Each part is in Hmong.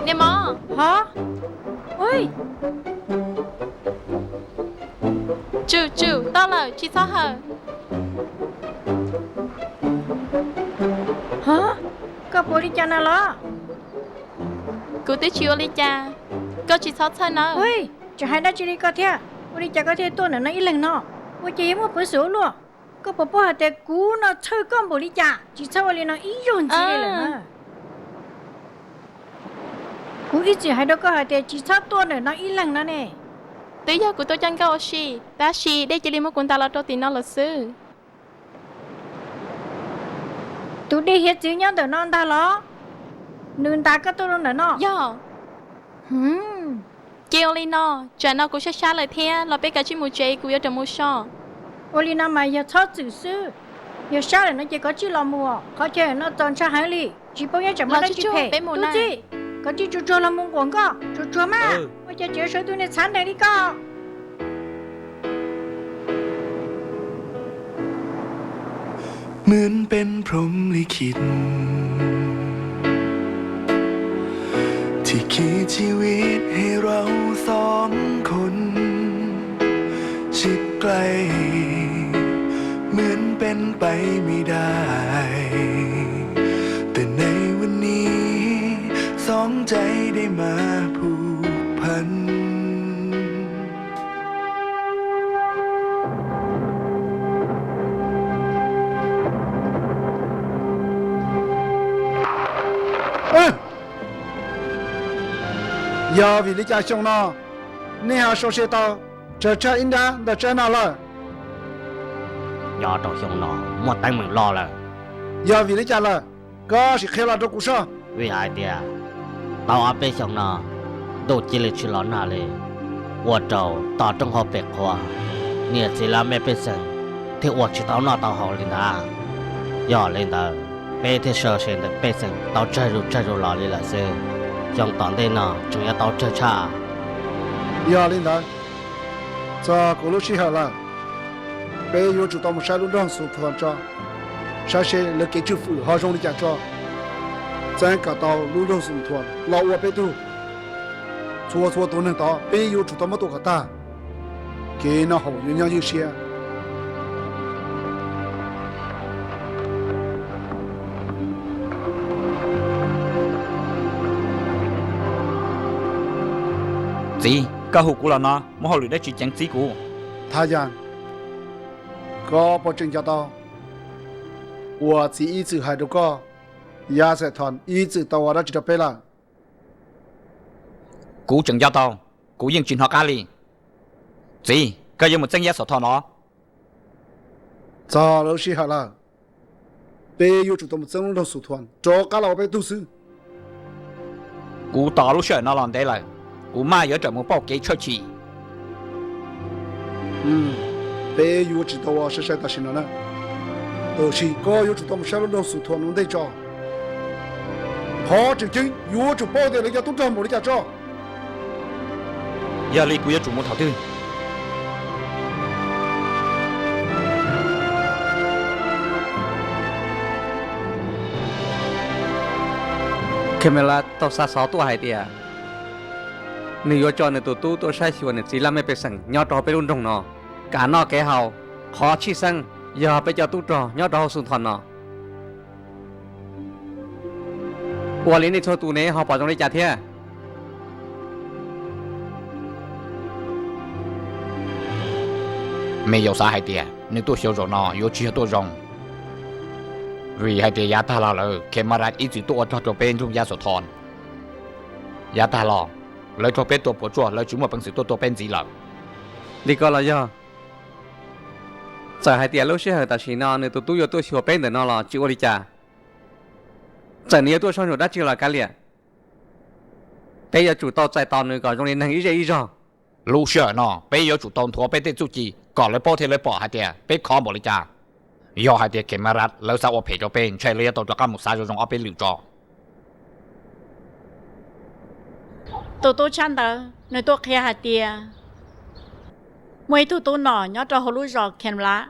Niam mos, ho, tsum tsum, tau lawm, tsis txhob hawm. Ho, koj puas ua li cas na los? Kuv twb tsis ua li cas, koj tsis txhob txhawj nawb. Tseem hais dab tsi li koj thiab? Ua li cas koj thiaj tuaj ntawm no ib leeg no? Ua cas yuav muaj peev xwm ua luaj? Koj puas paub hais tias kuv no txhawj koj npaum li cas? Tsis txhob ua li no ib zaug ntxiv li lawm na. Kuv ib txwm hais rau koj hais tias tsis txhob tuaj ntawm no ib leeg no ne. Twb yog kuv tuaj coj nkauj ua si, tab sis dej cia li muab kuv ntas los rau tim no lawm xwb. Tus dej hiav txwv nyob ntawm no ntag los? Nws ntas koj tuaj rau ntawm no? Yog. Ces ua li no, tsam no kuv sab sab lawm thiab los peb kav tsij mus tsev, kuv yuav rov mus so. Ua li no mas yog txhob txwm xwb. Yog sab lawm no ces koj tsij los mus, qhov chaw no txaus ntshai heev li, tsis paub nyob tsam muaj dab tsi phem. Tub txib, koj tsij tsuag tsuag los mus nquam nkoj, tsuag tsuag mas. Ua cas tseem sawv tus niag txhav ntees li koj? เหมือนเป็นพรหมลิขิต ที่ขีดชีวิตให้เราสองคน ชิดใกล้ เหมือนเป็นไปไม่ได้ แต่ในวันนี้ สองใจได้มาผูกพัน Yog vim li cas xyoo no nej ho sau se tau tsawg tshaj ib nrab ntawm tsab no lawm? Nyob rau xyoo no muaj teeb meem loj lawm. Yog vim li cas lawm? Koj sim qhia los rau kuv soj. Vim hais tias tau ob peb xyoos no ntuj cia li tsis los nag li, ua rau toj roob hauv pes qhua, niam txiv laj mej pej xeem thiaj ua tsis tau noj tau haus li ntawd. Yog li ntawd, peb thiaj sau se ntawm pej xeem tau tsawg zus tsawg zus los li lawm xwb. Xyoo tom ntej no tseem yuav tau tsawg tshaj. Yog li ntawd, txog kuv lub sij hawm lawm, peb yuav tsum tau mus saib lub nroog Xus Thuam tso, saib seb lawv kev tswj fwm ho zoo li cas tso, txeeb kom tau lub nroog Xus Thuam los ua peb tug. Txhua txhua tus neeg tod peb yuav tsum tau muab tua kom tag, kev noj haus yuav nyob ywj siab. Txiv, koj hu kuv los no muaj hauj lwm dab tsi ceev txib kuv? Thaj Yaj, koj puas tseem nco tau uas txiv ib txwm hais rau koj, Yaj Xam Thom ib txwm tau ua dab tsi rau peb lawm? Kuv tseem nco tau, kuv yeej tsis hnov qab li. Txiv, koj yuav mus txeeb Yaj Xam Thom los? Txog lub sij hawm lawm, peb yuav tsum tau mus txeeb lub nroog Xus Thuam rov qab los ua peb tug xwb. Kuv tos lub sij hawm no los ntev lawm, kuv maj yuav rawm mus pauj kev tshawj chim. Peb yuav tsum tau ua sai sai tam sim no na. Tab sis koj yuav tsum tau mus saib lub nroog Xus Thuam no ua ntej tso. Qhov tseem ceeb yuav tsum paub tias lawv cov tub rog npaum li cas tso. Yog li kuv yuav tsum mus thaum twg? Khemelab tau xa xov tuaj hais tias nws yuav tso nws tus tub tuaj saib xyuas nws txiv laj mej pej xeem nyob rau hauv peb lub nroog no, kam noj kev haus. Qhov tshwj xeeb yog peb cov tub rog nyob rau hauv Xus Thuam no. Ua li nej txhua tus ne ho pom zoo li cas thiab? Me yaus xav hais tias nws tuaj xyuas zaum no yuav tsis yog tuaj zoo, vim hais tias yav tag los lawm Khemelab ib txwm tuaj ua rog rau peb nroog Yaj Xam Thom. Yav tag los lawv raug peb tua puas tsuaj, lawv tsis muaj peev xwm tuaj tua peb ntxiv lawm. Li ko los yog, txawm hais tias lub sij hawm tam sim no nws tus tub yuav tuaj xyuas peb ntawm no los tsis ua li cas, txawm nws yuav tuaj soj ntsuam dab tsi los kav liam, peb yuav tsum tau txais tos nws kom zoo li neeg ib zej ib zog. Lub sij hawm no peb yuav tsum tau nthuav peb tej txuj ci kom lawv paub thiab lawv pom hais tias peb khov npaum li cas. Yog hais tias Khemelab lawv xav ua phem rau peb, ntshai lawv yuav tau rov qab mus xav zoo zoo ob peb lwm tso. Tus tub tshaj ntawd nws tuaj qhia hais tias muaj ib tug tub nom nyob rau hauv lub zos Khemelab,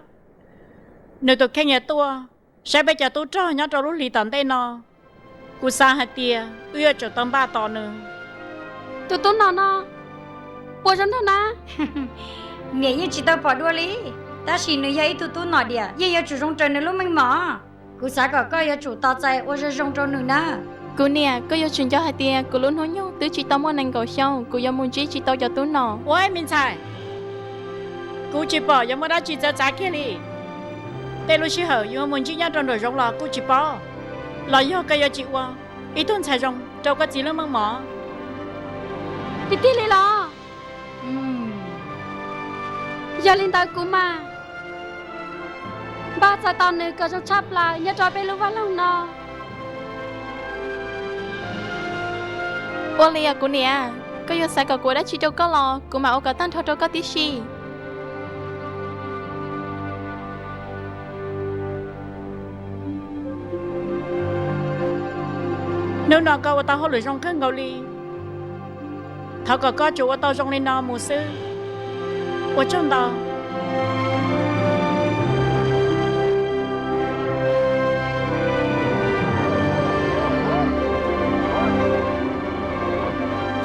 nws tus kheej yuav tuaj Saib peb cov tub rog nyob rau lub hlis tom ntej no, kuv xav hais tias wb yuav tsum tau npaj tos nws. Tus tub nom no puas zoo nraug na? Niam yeej tsis tau pom dua li, tab sis nws yog ib tug tub nom diam, yeej yuav tsum zoo raws nws lub meej mom. Kuv xav kom koj yuav tsum tos txais ua zoo zoo rau nws na. Kuv niam, koj yuav tsum nco hais tias kuv lub hnub nyoog twb tsis tau muaj nees nkaum xyoo, kuv yuav mus ntsib tsis tau cov tub nom. Ua me ntxhais, kuv tsis pom yuav muaj dab tsi txawv txav kiag li. Tej lub sij hawm yus mus ntsib nyob rau nraum zoov los kuj tsis paub, los yog koj yuav tsis ua ib tug ntxhais zoo rau koj txiv lub meej mom. Tiag tiag li los? Yog li ntawd kuv mam npaj txais tos nws kom zoo tshaj plaws nyob rau peb lub vaj loog no. Ua li os kuv niam, koj yuav xav kom kuv ua dab tsi rau koj los kuv mam ua kom tag nrho rau koj tib si. Hnub no koj ua tau hauj lwm zoo kawg nkaus li. Thov kom koj tsuas ua tau zoo li no mus xwb. Ua tsaug ntau.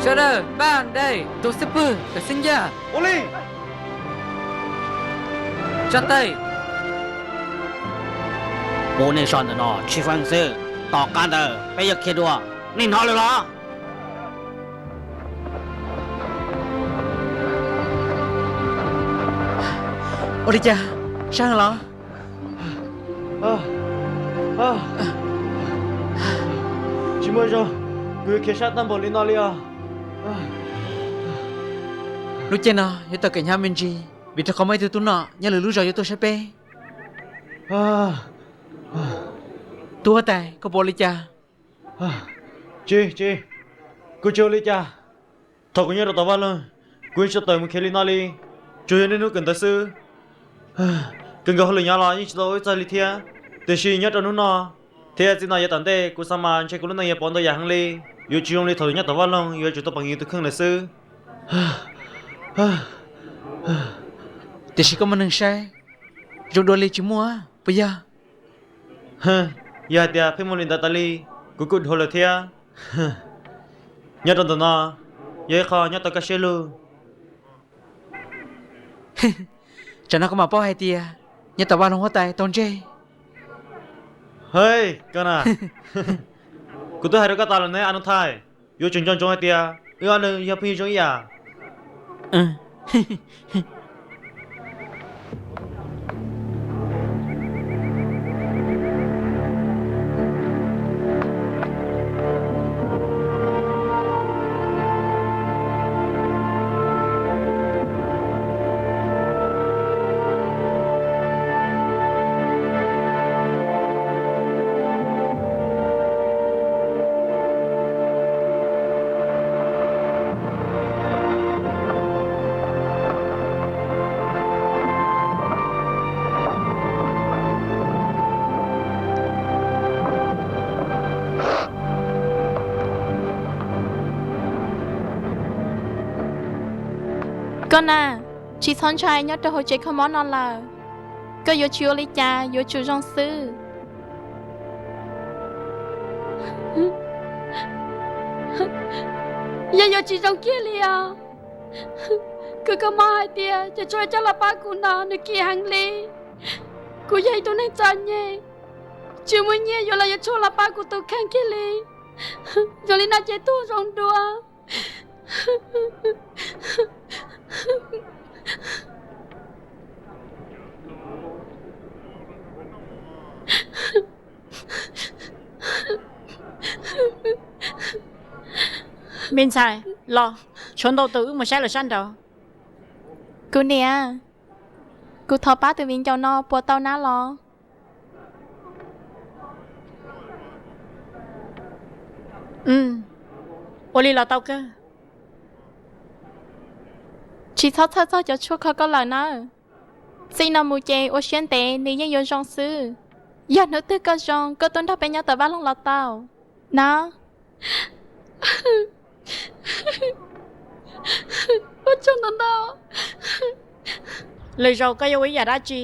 Sawv daws npaj dej, tus xib pwg, pem xeeb ncaj, ua li. Tsa tes. Pub nej so ntawm no tsis feem xwb, tom qab ntawd peb yuav khiav dua, nej hnov lawm los? Ua li cas, sab heev los? Tsis muaj zog, kuv yuav khiav sab tag npaum li no li os. Lub caij no yuav tau kev hnyav me ntsis, vim rau qhov muaj ib tug tub nom nyob lwm lub zos yuav tuaj saib peb. Tub huab tais, koj puas ua li cas? Tsis, tsis, kuv tsis ua li cas. Thaum kuv nyob rau tom vaj loog, kuv yeej tsis tau tawm mus khiav li no li, tsuas yog niaj hnub kawm ntawv xwb. Kawm nkawd hauj lwm nyob los yeej tsis tau ua ib txog li thiab. Tiam sis nyob rau hnub no thiab txij no yav tom ntej kuv xav mas ntshe kuv lub neej yuav pov ntau yam heev li, yuav tsis zoo li thaum nyob tom vaj loog yuav tsum tau peem yus tus kheej lawm xwb. Tiam sis koj muaj neeg saib, zoo dua li tsis muaj, puas yog? Yog hais tias pheej muaj li ntawd tas li, kuv kuj dhuav lawm thiab. Nyob rau ntawm no yog ib qho nyob tau kaj siab lug. Tsam no koj mam paub hais tias nyob tom vaj loog huab tais tau ntseg. Hej, koj na, kuv twb hais rau koj tas lawm ne, Anus Thais, yuav tsum nco ntsoov hais tias wb ob leeg yog phooj ywg zoo ib yam. Koj na, tsis txhob ntshai nyob rau hauv tsev kho mob no lawm. Koj yuav tsis ua li cas, yuav tsum zoo xwb. Yog yuav tsis zoo kiag li os. Kuv kho mob hais tias cov tshuaj coj los pab kuv no nws kim heev li. Kuv yog ib tug neeg txom nyem, tsis muaj nyiaj yuav los yuav tshuaj los pab kuv tus kheej kiag li. Zoo li no ces tuag zoo dua. Me ntxhais, los, tshuav ntau tus, wb mus saib lawv sab nraud. Kuv niam, kuv thov pab tus viv ncaus no puas tau nab los? Ua li los tau kawg. Tsis txhob txhawj txog cov tshuaj kho koj lawm nawb. Txij no mus ces ua siab ntev nws yeej yuav zoo xwb. Yog hnub twg koj zoo koj tuaj nrog peb nyob tom vaj loog los tau na. Ua tsaug ntau ntau. Lwm zaus koj yuav ua ib yam dab tsi